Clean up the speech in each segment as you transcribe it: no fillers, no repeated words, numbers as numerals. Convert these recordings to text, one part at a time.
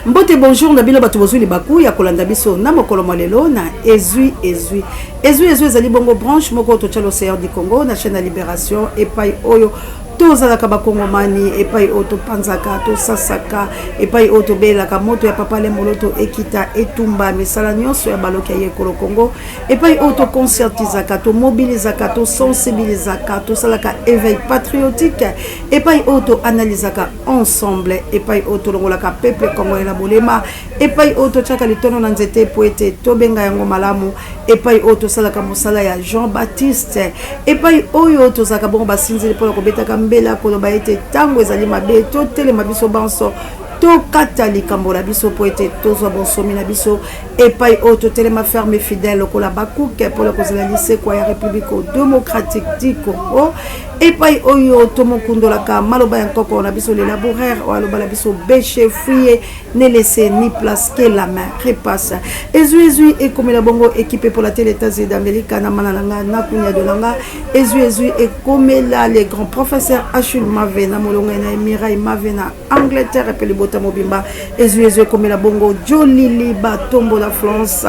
Mbote, bonjour na bino bato bozwi libaku ya kolanda biso na mokolo mwa lelo na Ezwi Ezwi. Ezwi Ezwi ezali bongo branche moko totya l'Océan du Congo na chaîne ya Libération, epai oyo tozalaka bakongomani, epai oyo topanzaka, tosasaka, epai oyo tobelelaka moto ya papa Lemoloto ekita etumba misala nyonso ya baloki ya yekolo Congo, epai oyo toconscientisaka, tomobilizaka, tosensibilizaka, tosalaka éveil patriotique, epai oyo toanalizaka ensemble, epai oyo tolongolaka peuple congolais na bolema, epai oyo totiaka litono na nzete po ete tobenga yango malamu, epai oyo tosalaka mosala ya Jean Baptiste, epai oyo tozalaka bongo basinzili mpona kobetaka mbela koloba ete ntango ezali mabe, totelema biso banso, tokata likambo na biso mpo ete tozwa bonsomi na biso, epai oyo totelema ferme, fidèle lokola bakuke mpona kozela lisekwa ya République démocratique du Congo, epai oyo tomokundolaka maloba ya nkoko na biso le laboureur oyo aloba na biso: "Bêchez, fouillez, ne laissez ni place que la main repasse." Ezwi ezwi ekomela bongo équipe epola te l'États-Unis d'Amérique na mana na nga na kunya de na nga. Ezwi ezwi ekomela le grand professeur Achille Mave na molongo na Mirai Mave na Angleterre mpe libota mobimba. Ezwi ezwi ekomela bongo Jolili Batombola France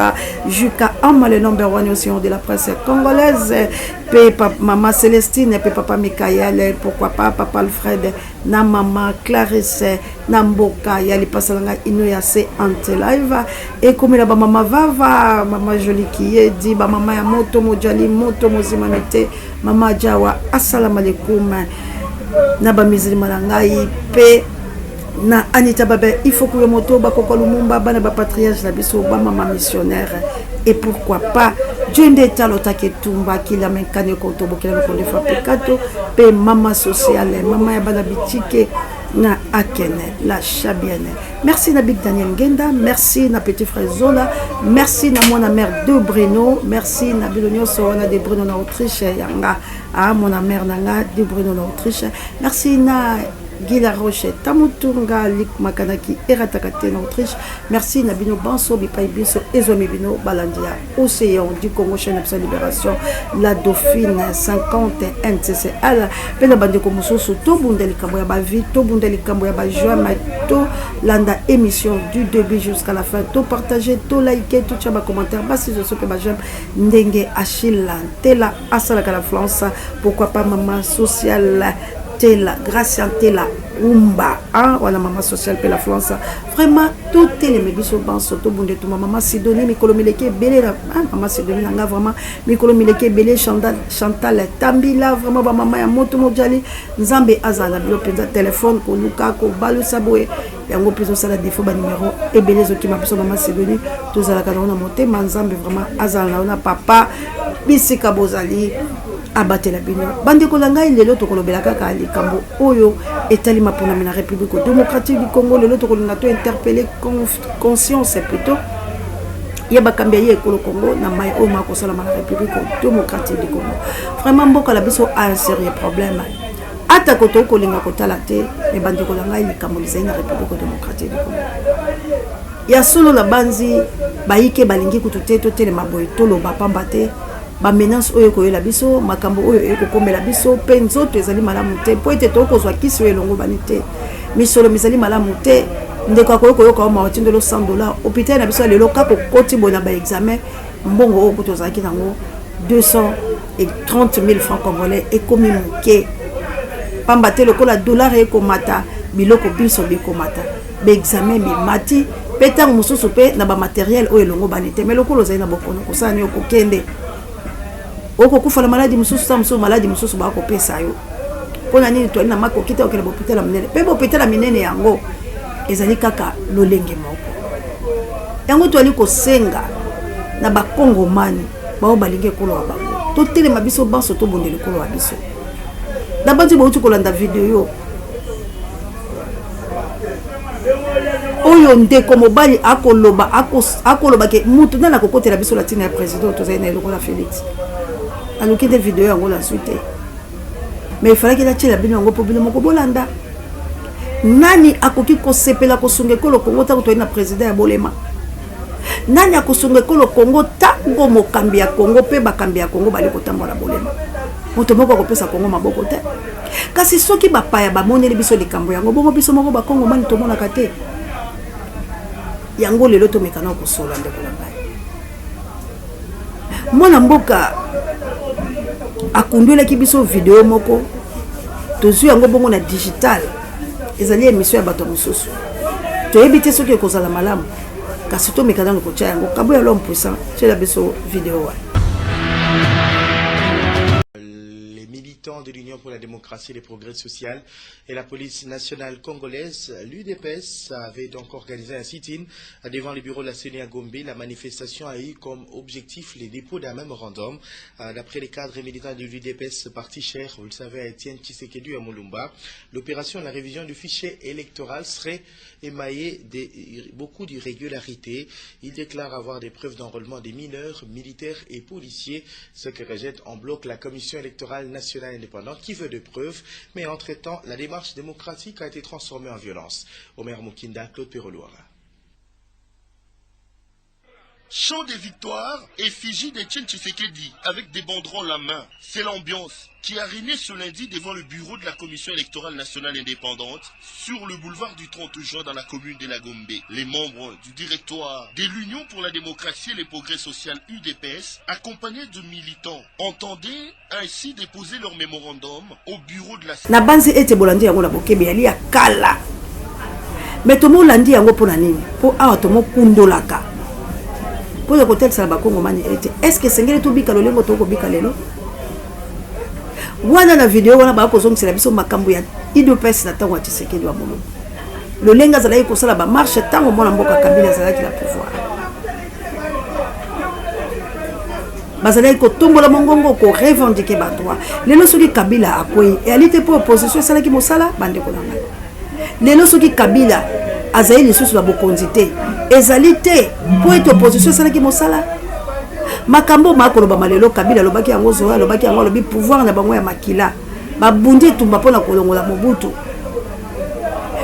Juka Ama, le number one océan de la presse congolaise, mpe mama Célestine mpe papa Mikael, pourquoi pas papa Alfred na mama Clarisse na mboka ya lipasa na ngai ino ya se ante live. Ekomela bamama Vava, mama Joliki Yedi, bamama ya moto mojali moto mozimami te, mama Jawa asalama lekume na bamizilima na ngai mpe na Anita Babe Ifoku yo moto bakoko Lumumba, bana bapatriage na biso, bamama missionnaire, et pourquoi pas Dieu nde etalotaki etumba kilama enkani ekotobokela lokonde fa pekato mpe mama sociale, mama ya bana bitike na Akene la Chabienne. Merci na Big Daniel Ngenda, merci na petit frère Zola, merci na mwana mère de Bruno, merci na bino nyonso wana de Bruno na Autriche yanga, ah, mwana mère na nga de Bruno na Autriche. Merci na Guy Laroche Tamutunga Lik Makanaki erataka te na Autriche. Merci na bino banso bipai biso ezwami bino balandi ya Océan du Congo, chaîne ya Libération, la Dauphine 50 NCCL, mpe na bandeko mosusu. Tobunda likambo ya bavie, tobunda likambo ya bajoie, tolanda émission du début jusqu'à la fin, topartage, tolike, totia bacommentaire, basizoso mpe baj'aime ndenge Achille Ntela asalaka na France. Pourquoi pas mama sociale Tela Gracia Ntela Umba, hein? Wana mama sociale mpe la France. Vraiment, toteleme biso banso, tobunda etumba. Mama Sidonie, mikolo mileki ebele na mama Sidonie na nga, vraiment mikolo mileki ebele. Chantal, Chantal Tambila, vraiment bamama ya moto mojali, Nzambe azala na bino mpenza. Telefone koluka kobalusa boye yango mpe ezosala défaut, banimero ebele ezokima biso. Mama Sidonie, tozalaka nango na motema. Nzambe vraiment azala na yo na papa bisika bozali, abatela bino. Bandeko na ngai, lelo tokolobela kaka likambo oyo etali maponami na République démocratique du Congo. Lelo tokolinga to interpeller conscience plutôt ya bakambi ya ye ekolo Congo na mai oyo makosalama na République démocratique du Congo. Vraiment, mboka na biso a un sérieux problème, atako tokolinga kotala te. Me bandeko na ngai, likambo lizali na République démocratique du Congo ya solo na banzi bayike balingi kutu te totelema boye toloba, pamba te bamenace oyo ekoyela biso, makambo oyo ekokomela biso mpe nzoto ezali malamu te, mpo ete tokozwa kisi oyo elongobani te, misolo mizali malamu te. Ndeko akoki koyoka o mawa, tindelo 100 $. Hôpital na biso ya lelo, kaka okoti boye na baexamen, mbongo oyo kutu ozalaki nango 230 000 francs congolais ekomi moke, pamba te lokola dollar ekomata, biloko biso bikomata, baexamen bimati mpe ntango mosusu mpe na bamatériel oyo elongobani te. Me lokola ozali na bokono, kosala nini? Okokende, okokufa na maladi mosusu, sa mosusu maladi mosusu bakopesa yo. Mpo na nini? Toali na makoki te okende bahôpital ya monene, mpe bahôpital ya minene yango ezali kaka lolenge moko. Yango toali kosenga na bakongomani bao balingi ekolo ya bango, totelema biso banso, tobondela ekolo ya biso. Na bandi bauti kolanda video oyo ndeko mobali akoloba, akoloba ke mutu nani akokotela biso na ntina ya président tozali na ye lokola Félix. Aluki nde video yango, nazwi te, mais efalaki natiela bino yango mpo bino moko bolanda. Nani akoki kosepela kosunga ekolo Kongo ntango toyei na président ya bolema? Nani akosunga ekolo Kongo ntango mokambi ya Kongo mpe bakambi ya Kongo bali kotambola bolema? Moto moko akopesa Kongo maboko te. Kasi soki bapaya bamoneli biso likambo yango, bongo biso moko bakongomani tomonaka te. Yango lelo tomekana kosola ndeko na ngai. Mwana mboka akundwelaki biso video moko, tozwi yango bongo na digital, ezali emission ya bato mosusu, toyebi te soki ekozala malamu, kasi tomeka nano kotya yango. Kabuya l'homme puissant, tiela biso video wana. Les militants de l'Union pour la démocratie et le progrès social et la police nationale congolaise, l'UDPS, avait donc organisé un sit-in devant les bureaux de la CENI à Gombe. La manifestation a eu comme objectif les dépôts d'un mémorandum. D'après les cadres et militants de l'UDPS, parti cher, vous le savez, à Étienne Tshisekedi à Mulumba, l'opération de la révision du fichier électoral serait émaillée de beaucoup d'irrégularités. Il déclare avoir des preuves d'enrôlement des mineurs, militaires et policiers, ce que rejette en bloc la Commission électorale nationale indépendante qui veut des preuves. Mais entre-temps, la démarche démocratique a été transformée en violence. Omer Mukinda, Claude Perreau-Loire. Chant des victoires, effigie d'Etienne Tshisekedi avec des banderoles à main. C'est l'ambiance qui a régné ce lundi devant le bureau de la Commission électorale nationale indépendante sur le boulevard du 30 juin dans la commune de la Gombe. Les membres du directoire de l'Union pour la démocratie et le progrès social UDPS, accompagnés de militants, entendaient ainsi déposer leur mémorandum au bureau de la... Nabanzi ete bolandi yango na bokebi yali ya kala. Mais tomolandi yango mpo na nini? Mpo awa tomokundolaka mpo na kotalisa na bakongomani ete est-ce que esengeli tobika lolengo tokobika lelo wana. Na video wana bakozongisela biso makambo ya UDPS na ntango ya Tshisekedi wa Mulumba, lolenge azalaki kosala bamarche ntango mwana mboka Kabila azalaki na pouvoir, bazalaki kotombola mongongo korevendiquer badroit. Lelo soki Kabila akwei, eyali te mpo opposition esalaki mosala. Bandeko na ngai, lelo soki Kabila azali lisusu na bokonzi te, ezali te mpo ete opposition esalaki mosala. Makambo makolobama lelo, Kabila alobaki yango, Zoe alobaki yango, alobi pouvoir na bango ya makila, babundi etumba mpona kolongola Mobutu,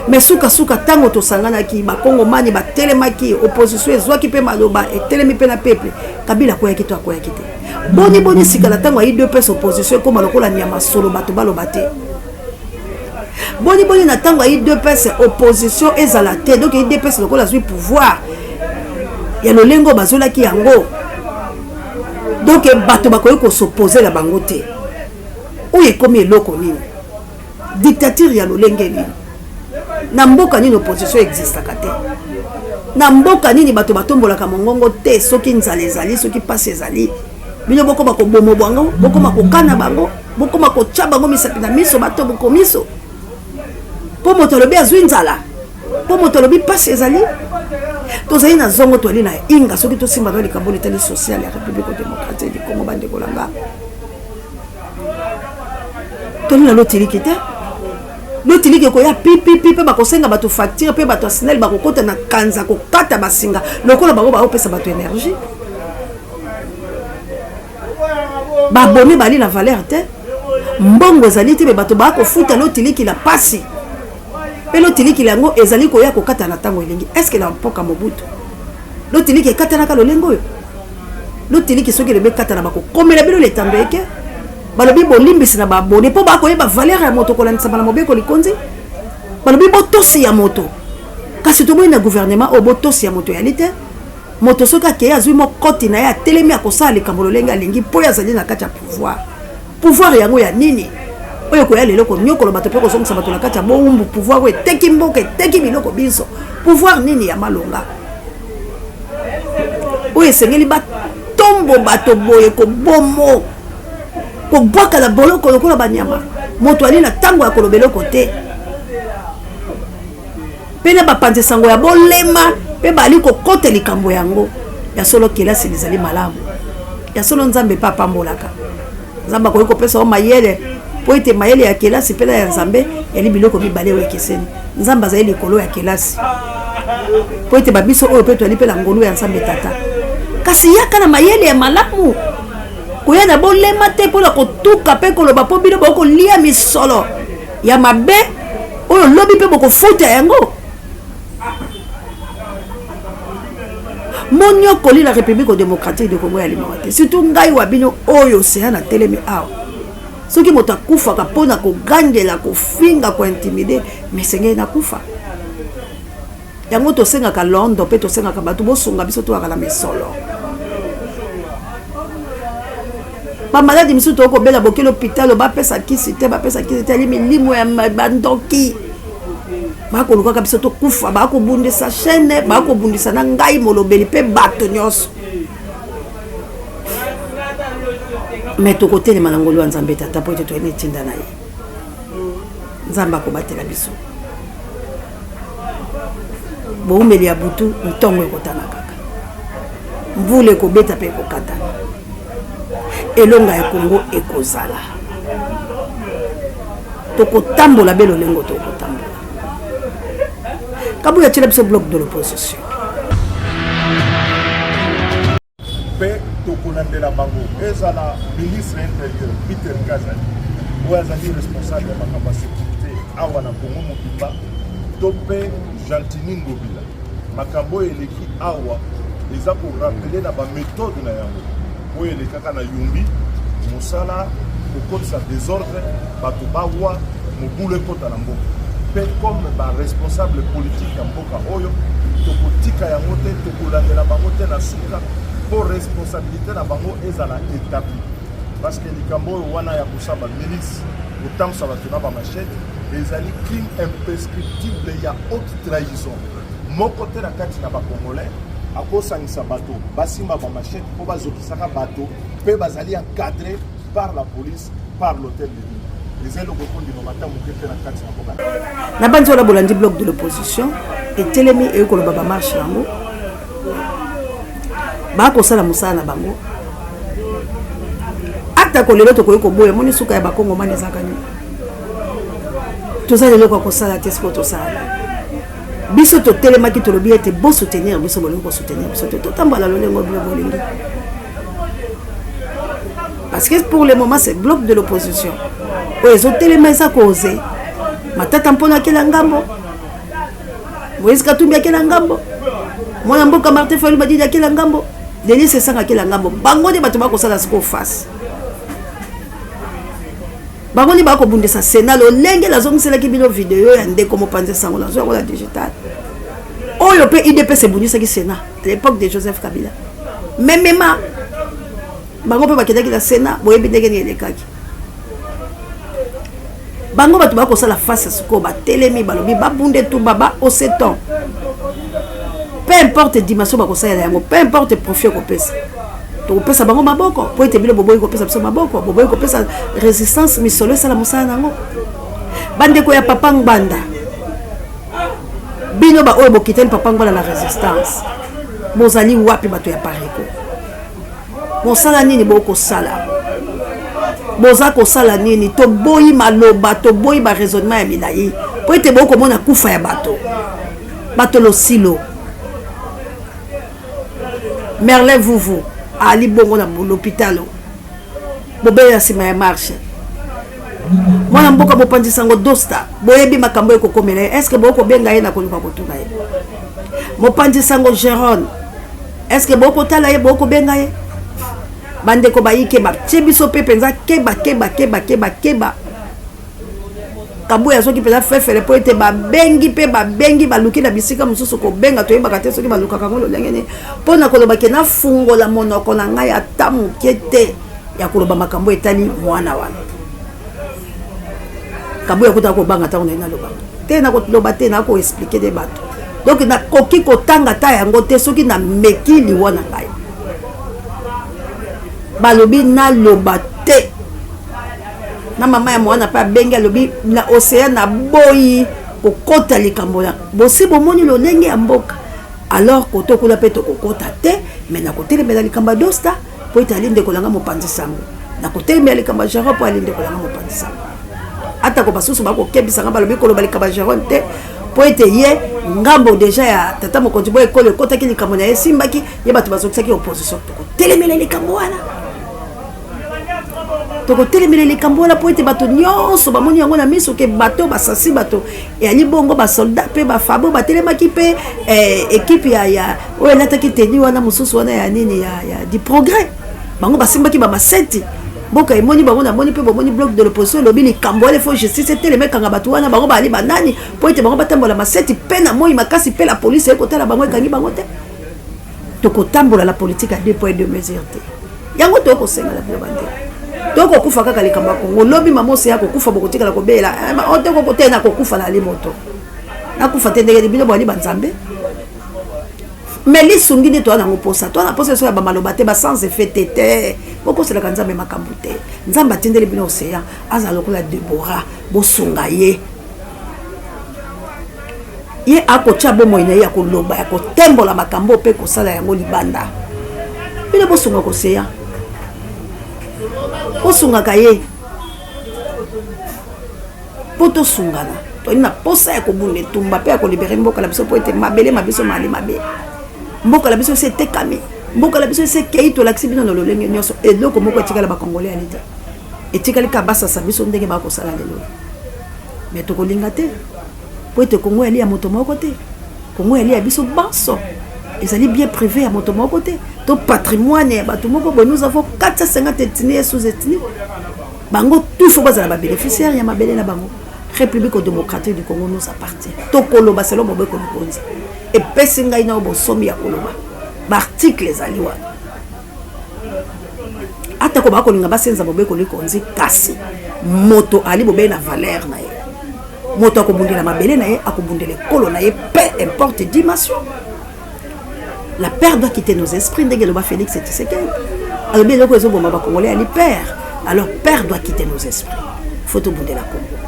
mais sukasuka ntango tosanganaki, bakongomani batelemaki, opposition ezwaki mpe maloba, etelemi mpe na peuple, Kabila akweyaki to akweyaki te? Boni boni sika na ntango ya UDPS, opposition ekóma lokola nyama solo, bato baloba te? Boni boni na ntango ya UDPS, opposition ezala te? Donc UDPS lokola azwi pouvoir ya lolenge oyo bazolaki yango, donc bato bakoki kos'opposer na bango te. Oyo ekomi eloko nini? Dictature ya lolenge nini? Na mboka nini opposition existaka te? Na mboka nini bato batombolaka mongongo te soki nzala ezali, soki mpasi ezali? Bino bokoma kobomo bango, bokoma kokana bango, bokoma kotya bango misapi na miso, batoboko miso mpo moto alobi azwi nzala, mpo moto alobi mpasi ezali. Tozali na zongo, toali na inga. Soki tosimba na likambo litali social ya République démocratique du Congo, bandeko na nga, toli na lotiliki te. Lotiliki ekoya pipipi mpe bakosenga bato facture, mpe bato ya SNEL bakokota na kanza kokata basinga lokola bango baopesa bato énergie. Babone bali na valeur te, mbongo ezali te, me bato bakofuta lotiliki na pasi, mpe lotiliki yango ezali koya kokata na ntango elingi. Est-ce na mpoka Mobutu lotiliki ekatanaka lolenge oyo? Lotiliki soki elobi ekatana, bakokomela bino letando eke balobi bolimbisi na babone, mpo bakoyeba valeur ya moto kolandisama na mobeko likonzi. Balobi botosi ya moto, kasi tomoni na gouvernement oyo botosi ya moto eyali te. Moto soki akei, azwi mokoti na ye, atelemi, akosala likambo lolenge alingi, mpo oyo azali na kati ya pouvoir. Pouvoir yango ya nini oyo koya lelo konyokola bato mpe kozongisa bato na kati ya bowumbu? Pouvoir oyo eteki mboka, eteki biloko biso, pouvoir nini ya malonga oyo esengeli batombo bato boye, kobomo, kobwaka na boloko lokola banyama? Moto ali na ntango ya koloba eloko te, mpe na bapanzi sango ya bolema mpe bali kokota likambo yango. Ya solo, kelasi lizali malamu. Ya solo, Nzambe mpe apambolaka. Nzambe akoki kopesa yo mayele, mpo ete mayele ya kelasi mpe na ya Nzambe yali biloko mibale oyo ekeseni. Nzambe azali likolo ya kelasi, mpo ete babiso oyo mpe toyali mpe na ngolu ya Nzambe Tata. Kasi yaka na mayele ya malamu, koya na bolema te mpona kotuka mpe koloba, mpo bino bokolia misolo ya mabe oyo lobi mpe bokofuta yango. Moniokoli la République démocratique du Congo ya limawa te, surtout ngai wa bino oyo seya na telemi awa. Soki moto akufaka mpona kogangela, kofinga, kointimider, mais esengeli nakufa. Yango tosengaka Londres mpe tosengaka bato bosunga biso toyaka na misolo. Bamaladi misusu tokoki kobela bokeli hôpital bapesa kisi te, bapesa kisi te, ali milimo ya bandoki bakolukaka biso tokufa, bakobundisa chaîne, bakobundisa na ngai molobeli mpe bato nyonso. Me tokotelema na ngolu ya Nzambe Tata mpo ete toyei na etinda na ye. Nzambe akobatela biso. Boumeli ya butu, ntongo ekotana kaka, mvula ekobeta mpe ekokatana, elonga ya Kongo ekozala. Tokotambola be lolengo tokotambola. Kabuya atyela biso bloc de l'opposition. Mpe tokolandela bango, ezala ministre intérieur Peter Kazadi oyo azali responsable ya makambo ya sécurité awa na Congo mobimba, to mpe Gentiny Ngobila. Makambo oyo eleki awa eza korappeler na baméthode na yango oyo elekaka na Yumbi, mosala kokotisa désordre, bato bawa mobulu ekota na mboka. Mpe comme baresponsable politique ya mboka oyo, tokotika yango te, tokolandela bango te na suka mpo responsabilité na bango ezala établie. Parce que likambo oyo wana ya kosala bamilice, kotambusa bato na bamachete, ezali crime imprescriptible ya haute trahison. Moko te na kati na bacongolais akosangisa bato basimba bamachete mpo bazokisaka bato mpe bazali encadré par la police, par l'hôtel de ville. Eza eloko ekondimama ata moke te na kati na mboka. Na banzi wana bolandi bloc de l'opposition etelemi eyi koloba bamarche yango bakosala mosala na bango. Atako lelo tokoki koboya, moni suka ya bakongomani ezalaka nini? Toza na eloko ya kosala te. Sikoyo tosala biso totelemaki, tolobi ete bosoutenir biso, bolingi kosoutenir biso te, totambola lolengo bino bolingi. Parce que pour le moment, c'est bloc de l'opposition oyo ezotelema, eza koze. Matata Mpona akela ngambo, Moïse Katumbi akela ngambo, mwana mboka Martin Fayulu Madidi akela ngambo, Denis Sesanga akela ngambo. Bango nde bato bakosala sikoyo face, bango nde bakobundisa Sénat. Lolenge nazongiselaki bino video ya ndeko mopanzi sango, nazwa yango na digital oyo mpe UDPS ebundisaki Sénat à l'époque de Joseph Kabila. Memema bango mpe bakendaki na Sénat, boyebi ndenge nini elekaki bango. Bato bakosala face sikoyo, batelemi, balobi babunda etumba ba oseton, peu importe dimension bakosalela yango, peu importe profit ekopesa, tokopesa bango maboko po ete bino boboyi kopesa biso maboko, boboyi kopesa résistance misolo esala mosala nango. Bandeko ya papa Ngbanda, bino baoyo bokitani papa Ngbanda na résistance, bozali wapi? Bato ya Pareko, mosala nini bokosala? Boza kosala nini? Toboyi maloba, toboyi baraisonnement ya milai po ete bokomona kufa ya bato. Bato losilo Merlin Vuvu ali bongo na l'hôpital, bobele na nsima ya marche. Mwana mboka mopanzi sango Dosta, boyebi makambo ekokomela ye. Est ce que bokobenga ye na koluka kotuna ye? Mopanzi sango Jérôme, est ce que bokotala ye, bokobenga ye? Bandeko bayike batie biso mpe mpenza keba, keba, keba, keba, keba. Kabuya azoki mpenza fefele mpo ete babengi mpe babengi, baluki na bisika mosusu kobenga, toyebaka te soki balukaka yango lolenge nini, mpo na koloba ke nafungola monoko na ngai ata moke te ya koloba makambo etali mwana wana. Kabuya kutaka kobanga ntango naye naloba te, nakoloba te, nakoexpliquer te bato. Donc nakoki kotanga ata yango te soki nameki liwa na ngai. Balobi naloba te na mama ya mwana mpe abengi, alobi na océan naboyi kokota likambo ya bosi. Bomoni lolenge ya mboka. Alors koto kuna mpe tokokota te, mais nakotelemela likambo ya Dosta mpo ete ali ndeko nanga mopanzi sango, nakotelemela likambo ya Jérôme mpo ali ndeko nanga mopanzi sango. Atako basusu bakokebisanga, balobi koloba likambo ya Jérôme te mpo ete ye ngambo déjà ya tata mokonzi bo ekolo ekotaki likambo na ye, esimbaki ye, bato bazokisaki opposition. Tokotelemela likambo wana, tokotelemela likambo wana mpo ete bato nyonso bamoni yango na miso ke bato basasi bato eyali bongo basoldat mpe bafabo batelemaki mpe équipe ya oyo elataki tenue wana mosusu wana ya nini ya du progrès. Bango basimbaki bamaseti. Mboka emoni bango, namoni mpe bomoni bloc de l'opposition elobi likambo wana faut justice etelema ekanga bato wana, bango baali banani mpo ete bango batambola maseti mpe na moi makasi mpe la police ekotala bango ekangi bango te. Tokotambola na politique ya deux poids deux mesures te. Yango tokosenga na bino bandeko, tokokufa kaka likambo ya Kongo. Lobi mama Oseya kokufa, bokotikala kobela ote na kokufa na ali moto nakufa te ndenge bino boali banzambe. Mais lisungi nde toa nango mposa, toa na mposa eso ya bamaloba te, ba sans effet te te. Bokoselaka Nzambe makambo te. Nzambe atindeli bino Oseya azala lokola Debora, bosunga ye. Ye akotya bomoi na ye ya koloba, ya kotembola makambo mpe kosala yango libanda. Bino bosunga koseya, bosungaka ye mpo tosungana. Toyini na posa ya kobunda etumba mpe ya kolibere mboka na biso, mpo ete mabele ma biso mali mabe, mboka na biso esi etekami, mboka na biso esi ekei. Tolakisi bino na lolenge nyonso, eloko moko etikala bakongole ya lite etikali kaka basasa biso ndenge bakosala lelo. Me tokolinga te, mpo ete Kongo yali ya moto moko te, Kongo yali ya biso banso, ezali bien privé ya moto moko te to patrimoine ya bato moko boye. Nous avons 450 ethnies et sous ethnies. Bango tout faut bazala babénéficiaire ya mabele na bango. République démocratique du Congo nous appartient. Tokoloba selon mobeko mokonzi epesi ngai na yo bosomi ya koloba. Baarticle ezali wana, atako bakolinga basenza mobeko likonzi, kasi moto ali bobele na valeur na ye. Moto akobundela mabele na ye, akobundela ekolo na ye, peu importe dimension. La peur doit quitter nos esprits. Ndenge eloba Félix Tshisekedi, alobi eloko ezoboma bakongolais ali peur. Alors peur doit quitter nos esprits, faut tobundela Congo.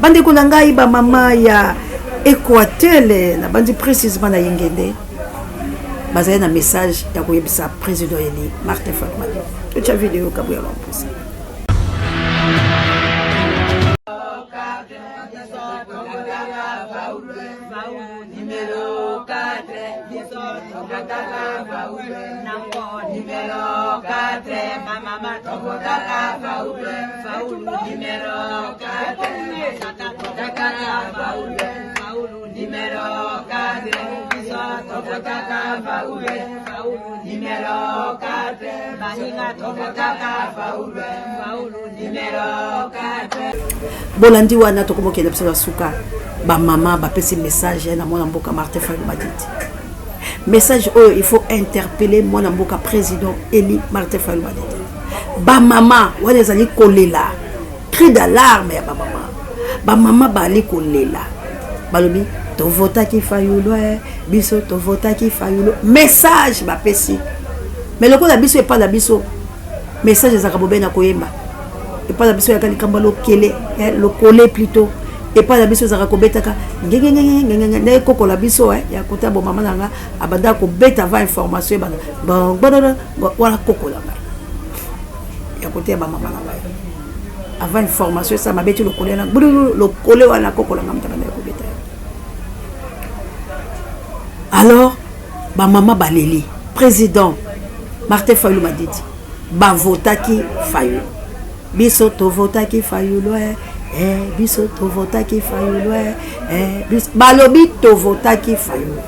Bandeko na ngai, bamama ya Équateur, nabandi précisement na Yengende, bazali na message ya koyebisa président élu Martin Fayulu Madidi. Totya video Kabuya Lwampusa. Numéro 4, numéro 4, mama tokotaka Faulu, numéro 4, Faulu, numéro 4, tokotaka Faulu, numéro 4, baninga tokotaka Faulu, numéro 4. Bolandi wana, tokomokende biso na suka. Bamama bapesi message na mwana mboka Martin Fayulu Madidi. Message oyo il faut interpeller mwana mboka président élu Martin Fayulu Madidi. Bamama wana ezali kolela, cri d'alarme ya bamama. Bamama bali kolela, balobi tovotaki Fayulu, biso tovotaki Fayulu. Message bapesi, mais lokola biso epai na biso message ezalaka bobe na koyemba, epai na biso yaka likambo ya lokele, lokole plutôt, epai na biso ezalaka kobetaka ngengengengengenge nde ekokola biso ya kota. Bomama na nga abandaka kobeta va information ebanda gbadada wana, kokola ngai ya kote ya bamama na ngai, avant information esala babeti lokole wana, gbudulu lokole wana, kokola nga moto abandaka kobeta. Alors bamama baleli président Martin Fayulu Madidi, bavotaki Fayulu, biso tovotaki Fayulu, biso tovotaki Fayulu, biso balobi tovotaki Fayulu.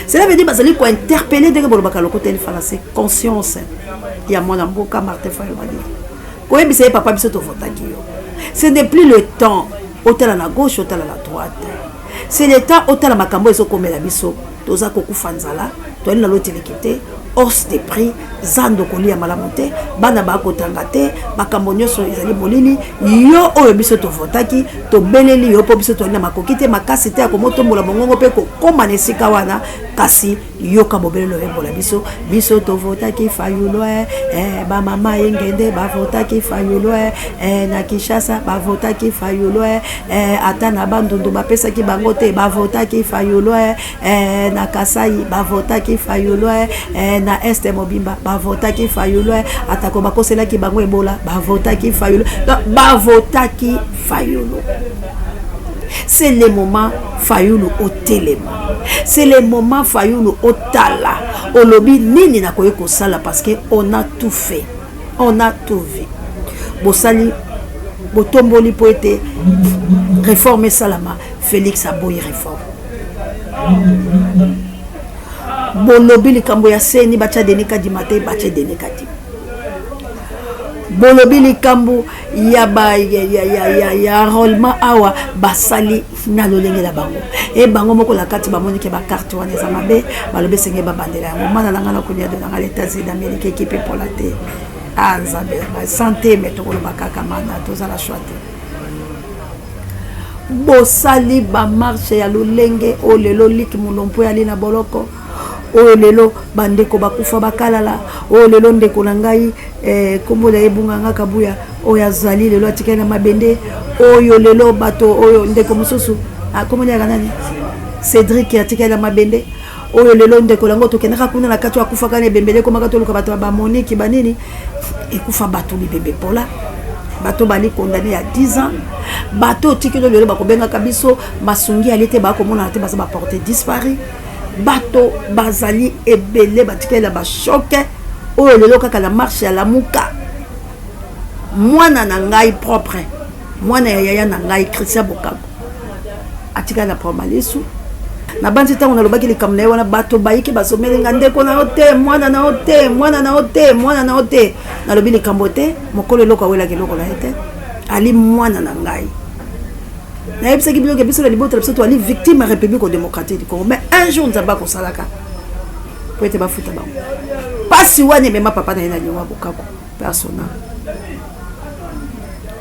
Cela veut dire bazali kointerpeller, ndenge bolobaka lokota français, conscience ya mwana mboka Martin Fayulu Madidi, koyebisa ye: papa, biso tovotaki yo, ce n'est plus le temps otala na gauche, otala na droite, c'est le temps otala makambo ezokomela biso. Toza kokufa nzala, toyali na lotiliki te, hausse de prix, zando kolia malamu te, bana bakotanga te, makambo nyonso ezali molili. Yo oyo biso tovotaki, tobeleli yo mpo biso toyali na makoki te, makasi te ya komotombola mongongo mpe kokóma na esika wana, kasi yoka bobelelo oyembola biso. Biso tovotaki Fayulu, bamama Yengende bavotaki Fayulu, na Kinshasa bavotaki Fayulu, ata na Bandundu bapesaki bango te, bavotaki Fayulu, na Kasai bavotaki Fayulu, na Est mobimba bavotaki Fayulu, atako bakoselaki bango Ebola, bavotaki Fayulu. Donc bavotaki Fayulu. C'est le moment, Fayulu, otelema. C'est le moment, Fayulu, otala, olobi nini nakoki kosala, parce que on a tout fait, on a tout vu. Bosali, botomboli mpo ete réforme esalama, Félix aboyi réforme. Bolobi likambo ya CENI, batya Denis Kadima te, batya Denis Kadima. Bolobi likambo ya ba ya, ya, ya, ya, ya enrôlement awa basali na lolenge na bango e bango moko na kati bamoni ke bakarte wana eza mabe, balobi esenge babandela yango. Mwana na ngai na koniado na ngai Etats-Unis d'Amérique, ekipe epola te. Ah, Nzambe na ngai, santé, me tokoloba kaka mana tozala shwa te. Bosali bamarche ya lolenge oyo lelo Lik Molompo yali na boloko, oyo lelo bandeko bakufa bakalala, oyo lelo ndeko na ngai nkombo na ye Bunganga Kabuya oyo azali lelo atikali na mabende, oyo lelo bato oyo ndeko mosusu nkombo na yaka nani, Cédric, atikali na mabende, oyo lelo ndeko yango tokendaka kuna na kati oyo akufaka na ebembele, ekomaka toluka bato ya bamoniki banini ekufa, bato bibembe pola, bato bali condamné ya 10 ans, bato otikeli lelo bakobengaka biso masungi ali te, bakomonana te, baza baporte disparu. Bato bazali ebele batikali na bachoc oyo lelo kaka na marche ya Lamuka. Mwana na ngai propre, mwana ya yaya na ngai Christian Bokako, atikali na problème lisu. Nabandi ntango nalobaki likambo na ye wana, bato bayiki bazomeli nga ndeko na yo te, mwana na yo te, mwana na yo te, mwana na yo te. Nalobi likambo te, mokolo eloko awelaki eloko na ye te, ali mwana na ngai. Nayebisaki bino ke biso na libota na biso toali victime ya République démocratique du Congo, mais un jour Nzambe akosalaka po ete bafuta bango mpasi wana emema papa na ye na liwa Bokako personnel.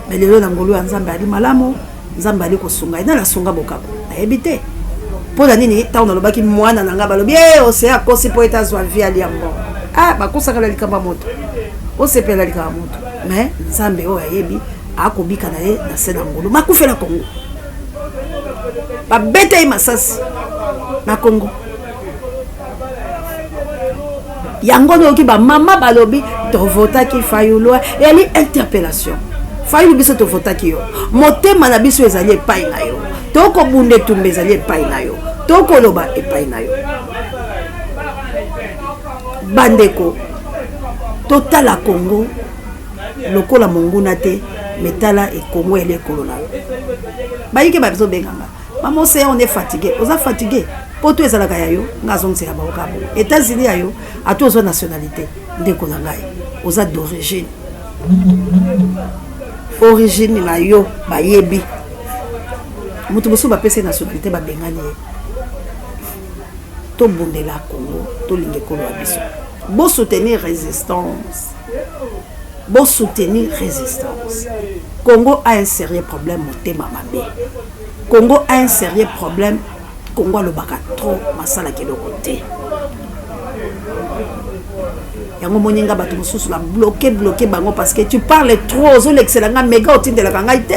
Mais lelo na ngolu ya Nzambe ali malamu, Nzambe ali kosunga ye. Nani asunga Bokako nayebi te. Mpo na nini ntango nalobaki mwana na ngai, balobi e ose akosi mpo ete azwa vie ali yango. Ah, bakosaka na likambo ya moto, osepela likambo ya moto, mais Nzambe oyo ayebi akobika na ye na se na ngolu. Bakufela Kongo, babeta ye masasi na Kongo. Yango noyoki bamama balobi tovotaki Fayulu. Eyali interpellation. Fayulu, biso tovotaki yo, motema na biso ezali epai na yo, tokobunda etumba ezali epai na yo, tokoloba epai na yo. Bandeko, totala Kongo lokola monguna te, me tala ekongo yali ekolo na yo. Bayike bazobenganga mama Oseya, on est fatigué. Oza fatigué mpo to ezalaka ya yo. Nga azongisela bango kaka bongo. États-Unis ya yo, ata ozwa nationalité, ndeko na ngai, oza d'origine, origine na yo bayebi. Moto mosusu bapesi ye nationalité, babengani ye. Tobundela Congo, tolinga ekolo ya biso. Bosoutenir résistance, bosoutenir résistance. Congo a un sérieux problème, motema mabe. Congo a un sérieux problème. Congo alobaka trop, masalaka eloko te. Yango moni nga bato mosusu na bloqué bloqué bango parce que tu parles trop, ozolekisela nga mega, otindelaka ngai te,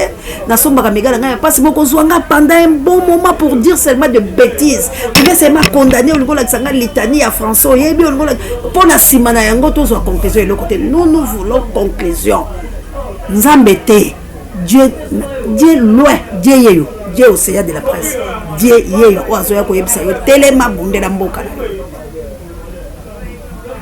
nasombaka mega na ngai ya mpasi moko, ozwa nga pendant un bon moment pour dire seulement de bêtises. Tu veux seulement condamner, olingi olakisa nga litanie ya français oyebi, olingi mpo na nsima na yango tozwa conclusion eloko te. Nous, nous voulons conclusion. Nzambe te, Dieu, Dieu loin, Dieu yeyo, Dieu Océan de la presse, Dieu yeyo oyo azoya koyebisa yo telema, bundela mboka na yo.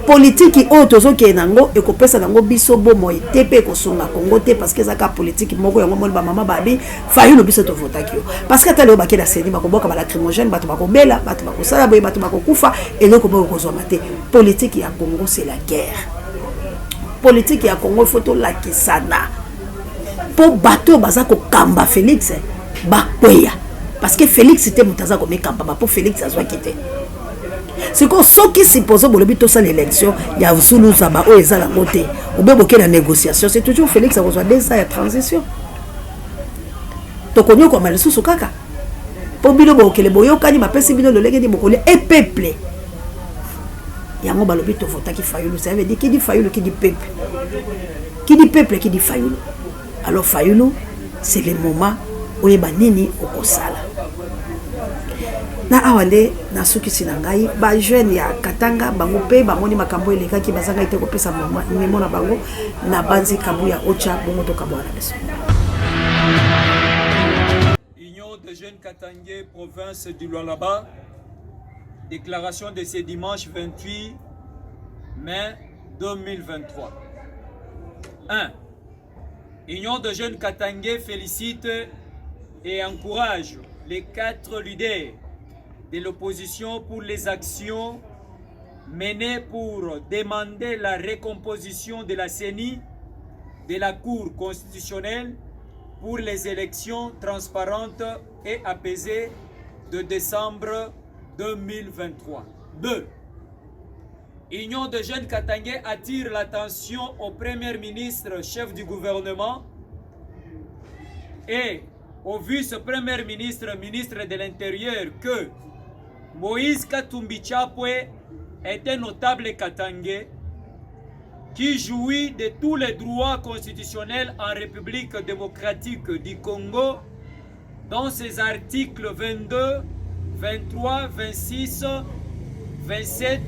Politiki oyo tozokende nango ekopesa nango biso bomoi te mpe ekosunga Kongo te, parce que eza kaka politiki moko. Yango moni bamama babi Fayulu, biso tovotaki yo parce que ata lelo bakei na CENI, bakoboka balacrymogène, bato bakobela, bato bakosala boye, bato bakokufa, eloko moko ekozwama te. Politiki ya Congo, c'est la guerre. Politiki ya Congo, ifo tolakisana mpo bato oyo baza kokamba Félix bakweya, parce que Félix te moto aza komikamba mpo Félix azwaki te. Sikoyo soki supposons bolobi tosala élection ya zuluzaba oyo eza nango te, obe boke na négociation, c'est toujours Félix akozwa 2 ans ya transition, tokonyokwama lisusu kaka mpo bino bokele boyokani, bapesi bino lolenge nini bokolia e peuple. Yango balobi tovotaki Fayulu. Ça veut dire qui dit Fayulu, qui dit peuple, qui dit peuple, qui dit Fayulu. Alors Fayulu, c'est le moment oyeba nini okosala na awa. Nde nasukisi na ngai. Bajeune ya Katanga, bango mpe bamoni makambo elekaki, bazangai te kopesa memo na bango na banzi Kabuya otya bongo tokabwana na biso. Union des jeunes Katangais, province du Lualaba. Déclaration de ce dimanche 28 mai 2023. 1. Union de jeunes Katangais félicite et encourage les quatre leaders de l'opposition pour les actions menées pour demander la recomposition de la CENI. de la Cour constitutionnelle pour les élections transparentes et apaisées de décembre 2023. 2. Union de jeunes Katangais attire l'attention au Premier ministre, chef du gouvernement, et au vice-premier ministre, ministre de l'Intérieur, que Moïse Katumbi Chapwe est un notable Katangais qui jouit de tous les droits constitutionnels en République démocratique du Congo dans ses articles 22, 23, 26, 27,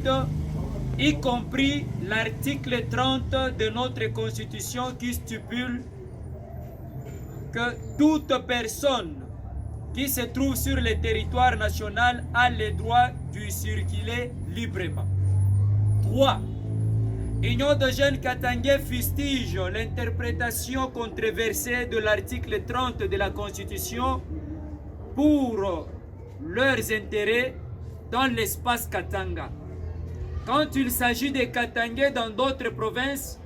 y compris l'article 30 de notre Constitution qui stipule que toute personne qui se trouve sur le territoire national a le droit de circuler librement. 3. Union de jeunes Katangais fustige l'interprétation controversée de l'article 30 de la Constitution pour leurs intérêts dans l'espace Katanga. Quand il s'agit des Katangais dans d'autres provinces,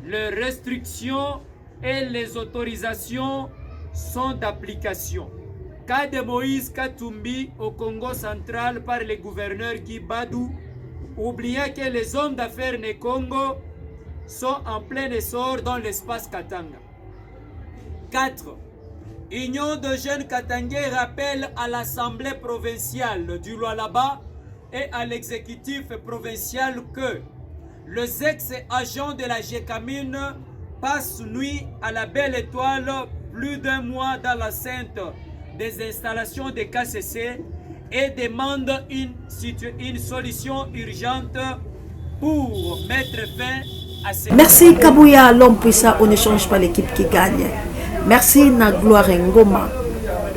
les restrictions et les autorisations sont d'application. Cas de Moïse Katumbi au Congo central par le gouverneur Guy Badou, oubliant que les hommes d'affaires ne Congo sont en plein essor dans l'espace Katanga. 4. Union de jeunes Katangais rappelle à l'Assemblée provinciale du Lualaba et à l'exécutif provincial que les ex-agents de la Gécamine passent nuit à la Belle Étoile plus d'un mois dans la sainte des installations des KCC et demandent une, une solution urgente pour mettre fin à ces... Merci Kabouya, l'homme puissant, on ne change pas l'équipe qui gagne. Merci na Gloire Ngoma,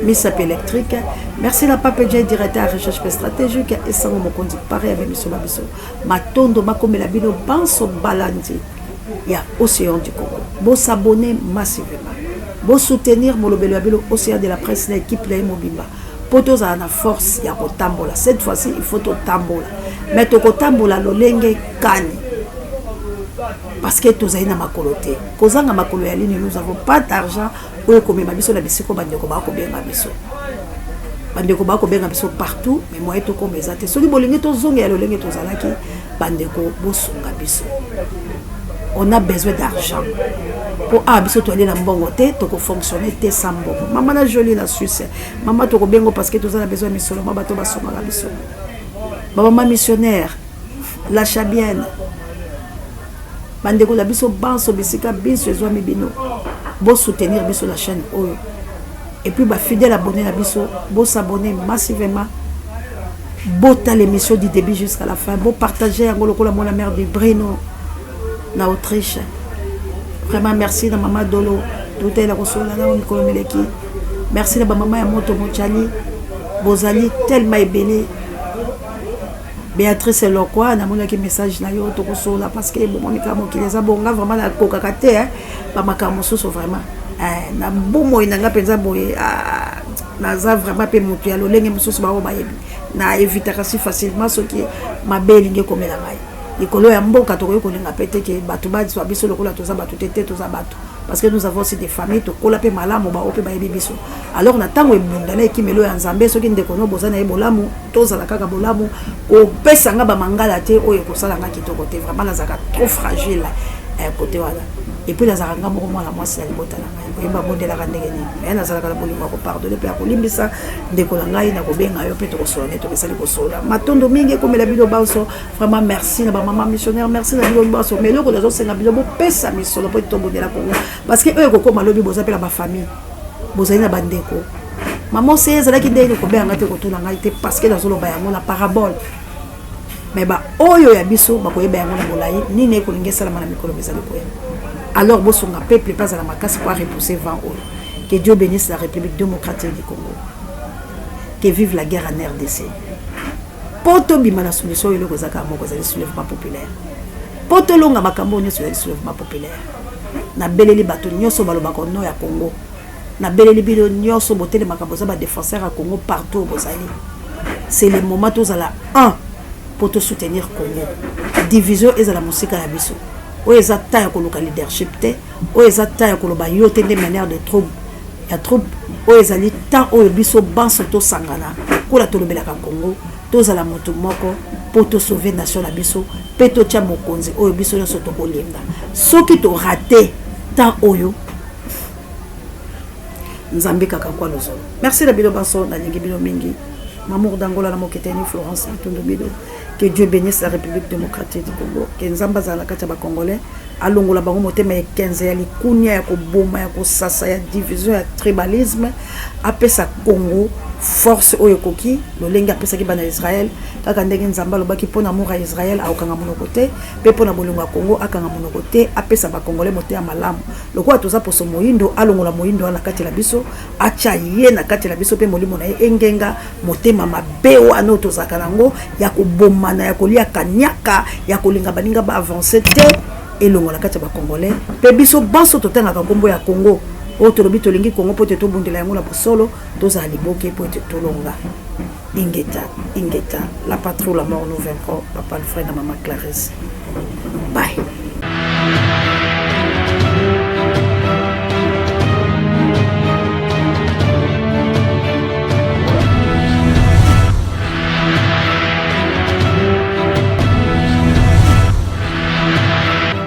Miss électrique. Merci na Pape J, directeur recherche stratégique et sango mokonzi pareil avec biso biso. Matondo makomela bino banso balandi ya Océan du Congo. Bo s'abonner massivement. Bo soutenir molobelo ya bino Océan de la presse na équipe na ye mobimba. Po tozala na force ya kotambola. Cette fois-ci, il faut totambola. Mais tokotambola lolenge kani. Parce que tozali na makolo te. Kozanga makolo ya lini, nous avons pas d'argent oyo ekomema biso na bisiko bandeko bakobenga biso. Bandeko bakobenga biso partout, mais moyen tokoma eza te. Soki bolingi tozonga ya lolenge tozalaki, bandeko bosunga biso. On a besoin d'argent. Po a biso toali na mbongo te, tokofonctionner te sans mbongo. Mama na Jolie na Suisse, mama tokobengo parce que toza na besoin ya misolo, ma bato basungaka biso. Ba mama missionnaire, la Chabienne, bandeko na biso banso bisika biso ezwami bino, bo soutenir biso la chaîne oyo. Et puis ba fidèle abonné na biso, bo s'abonner massivement. Bota l'émission du début jusqu'à la fin. Bo partager yango lokola mona mère du Brino na Autriche. Vraiment merci na mama Dolo, tout est la kosola na mikolo mileki. Merci na ba mama ya moto mochali. Bozali tellement ebele. Béatrice Lokwa, namonaki message na yo tokosola parce que bomoni kaka mokili eza bonga vraiment nakokaka te hein, ba makambo mosusu vraiment eh, na bomoi na nga mpenza boye ah, naza vraiment mpe moto ya lolenge mosusu bango bayebi na evitaka si facilement soki mabe elingi ekomela ngai likolo ya mboka. Tokoki kolinga mpe te ke bato bazwa biso lokola toza bato te te, toza bato parce que nous avons aussi des familles, tokola mpe malamu, bao mpe bayebi biso. Alors na ntango ebunda na ekimelo ya Nzambe, soki ndeko no boza na ye bolamu, tozala kaka bolamu, kopesa nga bamangala te oyo ekosala nga kitoko te. Vraiment nazalaka trop fragile côté wana. Et puis nazalaka nga moko mwana mwasi na libota na ngai, koyeba bondelaka ndenge nini, me nazalaka na bolingo ya kopardonner mpe ya kolimbisa ndeko na ngai. Na kobenga yo mpe tokosola nde tokesali kosola. Matondo mingi ekomela bino banso. Vraiment merci na bamama missionnaire, merci na bino banso. Mais eloko nazosenga bino, bopesa misolo mpo tobondela Kongo, parce que oyo ekokóma lobi, boza mpe na bafamille, bozali na bandeko. Mama ose ezalaki ndenge kobenga te, kotuna ngai te, parce que nazoloba yango na parabole, mais baoyo ya biso bakoyeba yango na molai nini ekolingi esalama na mikolo mizali koya. Alors bosunga peuple mpe azala makasi po arepousser vent oyo. Que Dieu bénisse la République démocratique du Congo. Que vive la guerre en RDC. Po tobima na solution oyo, eloko eza kaka moko, ezali soulèvement populaire. Po tolonga makambo oyo nyonso, ezali soulèvement populaire. Nabeleli bato nyonso balobaka no ya Congo, nabeleli bino nyonso botelemaka, boza badéfenseur ya Congo partout bozali. C'est le moment tozala un po tosoutenir Congo. Division ezala mosika ya biso. Oyo eza ta ya koluka leadership te. Oyo eza temps ya koloba yo te nde meneur de trouble ya troupe. Oyo ezali temps oyo biso banso tosangana kola tolobelaka Congo, tozala moto moko mpo tosauve nation na biso mpe totya mokonzi oyo biso nyonso tokolinga. Soki torate temps oyo, Nzambe kaka kwa lozolo. Merci na bino banso, nalingi bino mingi. Mamour d'Angola na Moketeni, Florence Bitundu Bido. Que Dieu bénisse la République démocratique du Congo. Que Nzambe azala na kati ya ba Congolais, alongola bango motema ekenze ya likunia, ya koboma, ya kosasa, ya division, ya tribalisme, apesa Congo force oyo ekoki lolenge apesaki bana ya Israël, kaka ndenge Nzambe alobaki mpo na amour ya Israël akokanga monoko te, mpe mpo na bolingo ya Congo akanga monoko te, apesa ba Congolais motema malamu. Lokola toza poso moyindo, alongola moyindo wana na kati na biso, atya ye na kati na biso mpe molimo na ye engenga. Motema mabe wana oyo tozalaka na yango ya kobomana, ya kolia kaniaka, ya kolinga baninga ba avance te, elongwa na kati ya ba Congolais. Mpe biso banso totangaka nkombo ya Congo, oyo tolobi tolingi Congo mpo ete tobundela yango na bosolo, tozala liboke mpo ete tolonga. Ingeta, ingeta, la patrie ou la mort nous vaincrons. Papa Alfred na Mama Clarisse. Bye.